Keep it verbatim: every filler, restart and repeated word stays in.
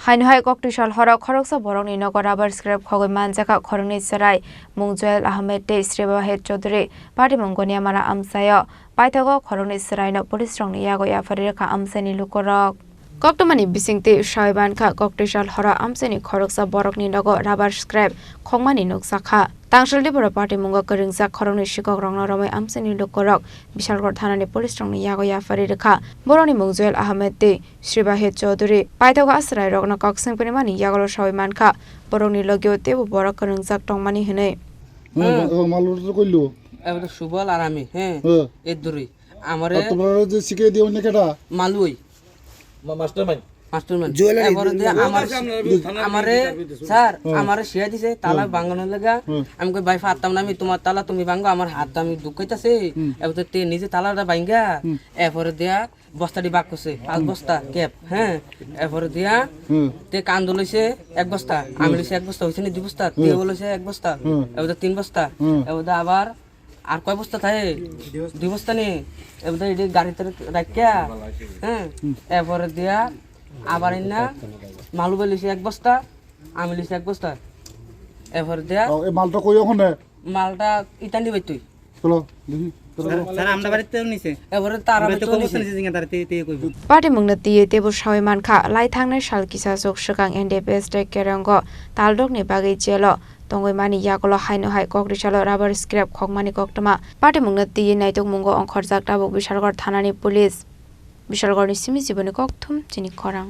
Haino hai koktwi sal horo khoroksa borokni nogo rubber scrap khogwi manjakha khoroknwi chwrai mung Joel Ahmed tei Sribahet Chaudhary, patimung Goniamara amchaio. Paithago khoroknwi chwraino police rokni yago yapharwi rwkha amchaini lukurok. Koktwmani bisingtwi sawi mankha, koktwi sal horo amchaini khoroksa borokni nogo rubber scrap khokmani nukjakha. Tangsaldi borok patimungo kwrwngjak khoroknwi sikokrokno romwi amchaini lukurok Bishalgarh thanani police rokni yago yapharwi rwkha. Borokni mung Joel Ahmed tei Sribahet Chaudhary. Paithago a chwrairokno kok swng phaimani yagulo sawi mankha, borokni logio teibo borok kwrwngjak tongmani hwnwi. Hmm, hmm. Bang-, bang malwr to koilo. Abo to Subal ar ami, he. He. E duri. Amare. Ar tomra je sike diyo ne keta? Malui. Ma-, mastermind. Mastermind. Joel ar Ebore idin de na. Amar, amare, sir, hmm, amare siya dise, tala, hmm, bangano lega. Hmm. Ami koi bai fattam nami, tomar tala tumi bango, amar hat ami dukkaitase. Hmm. Ebo to te nije tala da banga. Hmm. Ebore dia, bosta di bak kose, pas, hmm, bosta kep, he. Ebore dia, hmm, te kando loise ek bosta, hmm, ami loise ek bosta, hoise ni dui bosta, hmm, te loise ek bosta, hmm, ebo to tin bosta, hmm, ebo to abar ar koi bosta thai, dui bosta ni, ebo to idi gari tor rakya, he. Hmm. Ebore dia, abar inna, malu bai loise ek bosta, ami loise ek bosta, ebore dia. Oh, e mal to koi okhone? Malta itandi bai tui. Cholo, দেখি, চলো। Sir, sir, আমরা বাড়িতেও নিছে। এবারে তারা আমরা তো বাড়িতেও কম নিছে। নিছে, জিঙ্গা তারা তে, তে কইবো। Patimungno twiwi teibo sawi mankha, lai thangnai sal kisasuk swkang N D P S tei Kerongo taldokni bagwi jelo tongwi mani yagulo haino hai koktwi salo rubber scrap khokmani koktwma. Patimungno twiwi naitukmungo ongkhorjak tabuk Bishalgarh thanani police. Bishalgarhni simi jiboni kokthum chini khorang.